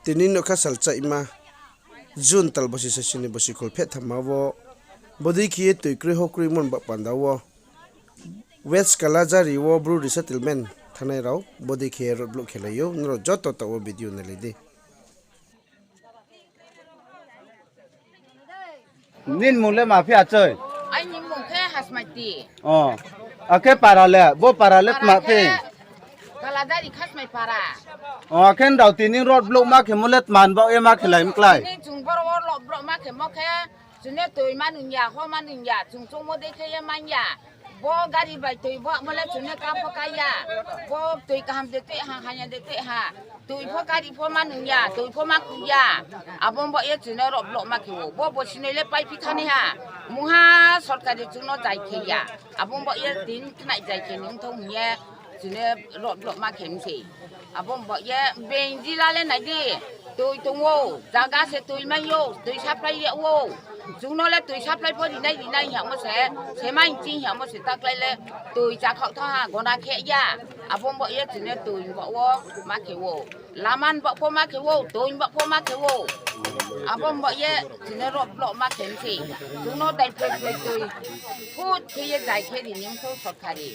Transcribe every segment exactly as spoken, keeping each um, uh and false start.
Tini nokha salchaima June tal bosi sasini bosi kholpheh thamma wo bodei khe ye toi kroi ho kroi mon ba panda wo West Kalajari wo Bru resettlement thanai rao bodei khe road block khe lai ou, nrao joto taoh wo video nai lai di. Nini mung le ma phi achoi? Aini mung khe Hasmaiti. O, akhe para le, bo para le tma phi? Kalajari Khasmai para. O, akhe nrao tini road block ma khemo le tma ni baoh ye ma khe lai mklái? Tini chung boro wo road block ma khemo khe, chung ne toi ma nung ya, ho ma nung ya, chung chungmo dei khe ye man ya. Bo gari bai toi bo mo le chung ne ka pho ka ya. Bo toi kaham de toi ha, haya de toi ha. Toi pho gari pho ma nung ya, toi pho ma ku ya. Abo baoh ye chung ne road block ma khe ou. Bo bosi noi le paiphi thanai ha. Mungha sorkari chung no jai khe ya. Abo baoh ye tini khnai jai khe ni ongthou hing ye chung ne road block ma khe mi se. Abo baoh ye being jila le nai di, toi tong ou, zaga se toi mai ou, toi supply ye ou. Chung no le toi supply pho rinai rinai hingmo se, se mai ching hingmo se taklái le toi chakhaoh thanng ha, gona khe ya. Abo baoh ye chung ne toi baoh wo ma khe ou. Lama ni baoh pho ma khe ou, toi baoh pho ma khe ou. Abo baoh ye chung ne road block ma khe mi se. Chung no daiphroi phroi toi phut khe ye jai khe ri ni ongthou sorkari.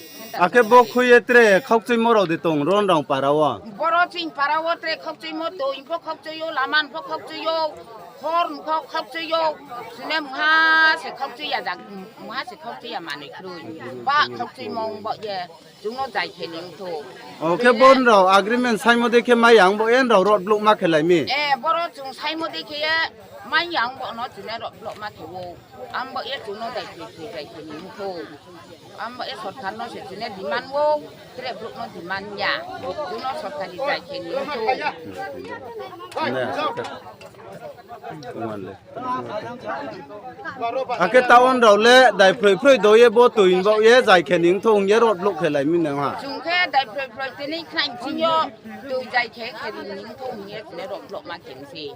Akhe bo khui ye tre khaukchuimo rao de tong, ron rao para wo? Boro ching para wo tre khaukchuimo, toi pho khaukchui ou, lama ni pho khaukchui ou, hor ni pho khaukchui ou, chung ne mungha se khaukchui ya, mungha se khaukchui ya manoi kroi. Ba khaukchuimo ong baoh ye, chung no jai khe ni ongthou. O khe bo nrao agreement saimo dei khe mai ya ong baoh ye nrao road block ma khe lai mi? E, boro chung saimo dei khe ye mai ya ong baoh no chung ne road block ma khe ou. Abo ye chung no daiphroi phroi jai khe ni ongthou. Abo ye sorkar no se chung ne demand ou, tre brouh no demand ya. Chung no sorkari jai khe ni ongthou. Akhe town rao le daiphroi phroi do ye bo toi baoh ye jai khe ni ongthou hing ye road block khe lai mi nang ha? Chung khe daiphroi phroi tini khnai ching yo toi jai khe khe ni ongthou hing ye chung ne road block ma khe mi se.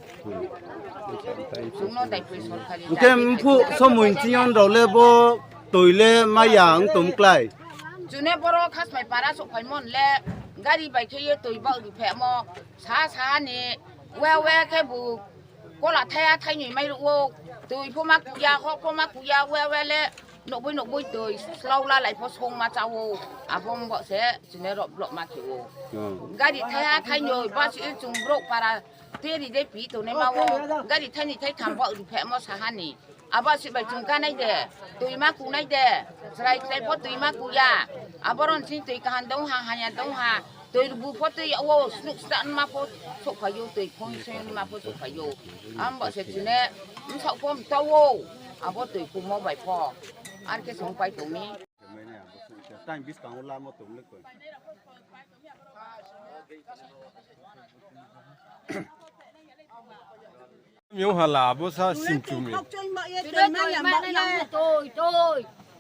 Chung no daiphroi sorkari jai khe ni ongthou. Hing khe mphuh somoi ching yo nrao le bo toi le mai ya ong tong klái? Chung ne boro Khasmai para souhphaimo le gari bai khe ye toi baoh ri phehmo, saha saha ni we we khebu kola thaiha thainoi mairuh ou, toi pho ma ku ya, hor pho ma ku ya, we we le nouhboi nouhboi toi slao lalai pho songma chá ou, abo baoh se chung ne road block ma khe ou. Gari thaiha thainoi basi chung brouh para teri de pi tongnaima wo, gari thainoi thaitham baoh ri phehmo saha ni. Abo se bai chung kánai de, toi ma kunai de, chrai chrai pho toi ma ku ya. Aboro ni sing toi kaham dong ha, haya dong ha, toi rubu pho toi yag ou, snuh stan ma pho souhphai ou, toi phung soi ma pho souhphai ou. Abo se chung ne bsaoh pho mtau ou, abo toi kumo bai pho. Ar khe songpai tong mi. Miyong hala abo sa simchu mi.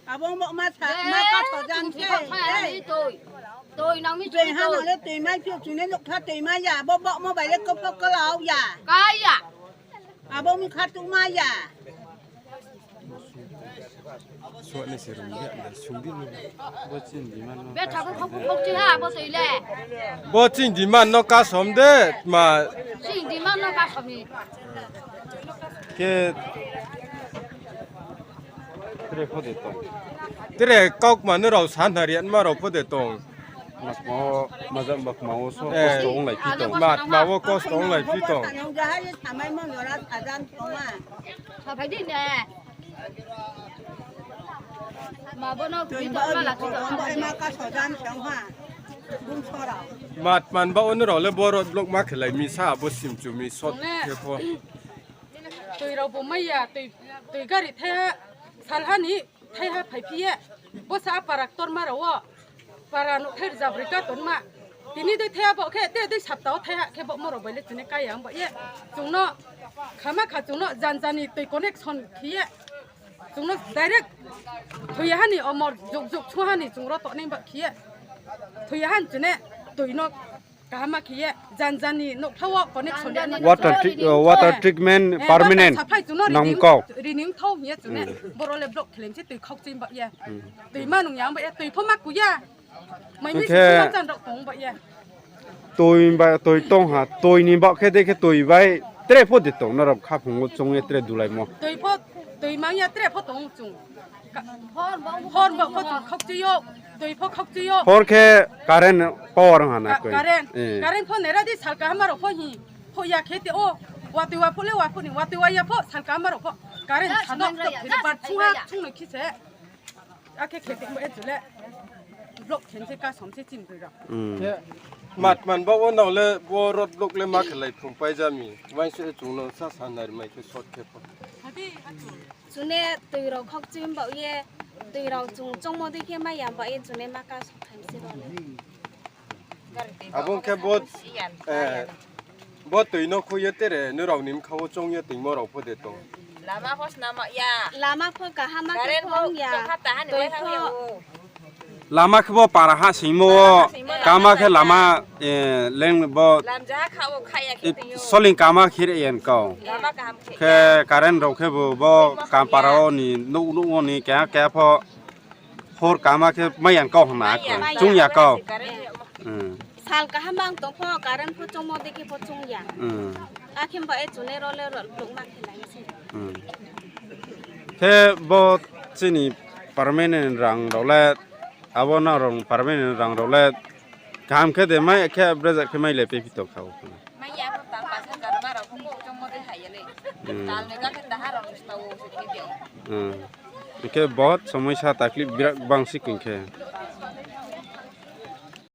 Abo mo ma sa ma ka sojan khe. Toi nang mi toi ha no le toi mai phi chung ne nouhkha toi mai ya, abo bo mo bai le kopho kola ya. Ka ya. Abo mi kha tu ma ya. Suat ni se rung ya, sung di ni. Bo chini demand no. Betha bo khok khok chi ha, bo toi le. Bo chini demand no kasom de, ma. Chini demand no kasom ni. Khe tre pho de tong. Tre kaukma nrao sa nari anma rao pho de tong. Ma tma wo, ma jat ma tma wo so kosto ong lai phi tong. Ma tma wo kosto ong lai phi tong. Saphai di ne. Ma bo no gri tong ma la chi tong. Ma tma ni baoh wo nrao le bo road block ma khe lai mi sa abo simchu mi sot khe pho. Toi rao bo mai ya, toi, toi gari thaiha, salha ni thaiha phaiphi ye. Bo sa para ktorma rao wo. Para nouhthai rzabri ka tongma. Tini dei thaiha bo khe, te dei sapta wo thaiha khe bo mo rao bai le tini kaya ong ba ye. Chung no, khama kha chung no janja ni toi connection khe ye. Chung no direct thoi ya ha ni omor juk juk chu ha ni chung ro tongnai ba khe ye. Thoi ya ha ni chung ne toi no kaham khe ye, janja ni nouhthai wo connection ya. Water treatment permanent nang kau. Ri ni ongthou hing ye chung ne. Boro le block khe lai mi se toi khaukchui ba ye. Toi ma nung ya ba ye, toi pho ma ku ya. Mai mi se chan rao tong ba ye. Toi bai toi tong ha, toi ni baoh khe de khe toi bai tre pho de tong, nrao khaphang wo choung ye tre dulaimo. Toi pho, toi mang ya tre pho tong chung. Ka-, hor bo pho chung khaukchui yo, toi pho khaukchui yo. Hor khe current power ha na koi. Current, current pho nera di sal kaham rao pho hi, pho ya khe te o, watoi wa pho le wa pho ni, watoi wa ya pho sal kaham rao pho. Current sa no, to phiri bar chung ha, chung no khi se. Akhe khe tongmo e chule. Block khe se kasom se chini broi rao. Mat man baoh wo nrao le bo road block le ma khelai phrungpai ja mi. Uaingse chung no sa sa nari mai khe short khe pho. Chune toi rao khaukchui baoh ye, toi rao chung choungmo dei khe mai ya baoh ye chune ma kasom khaim se rao le. Abo khe bo, eh, bo toi no khui ye tere nrao ni bkha wo choung ye toingmo rao pho de tong. Lama pho kaham khe phung ya. Toi pho. Lama khe bo para ha singmo wo, kama khe lama, eh, leng bo, soling kama khe re yen kau. Khe current rao khe bo, bo kampara wo ni nouh nouh wo ni keha keha pho hor kama khe mai ya kau hna khe, chung ya kau. Sal kaham mang tong pho, current pho choungmo dei khe pho chung ya. Akhe ba e chunai rao le rao lung ma khe lai se. Khe bo chini permanent rang rao le, abo nrao permanent rang rao le, kaham khe de mai khe brejak khe mai le pephi tong kha o. Khe bahut somoi sa taklik birat bang si koi khe.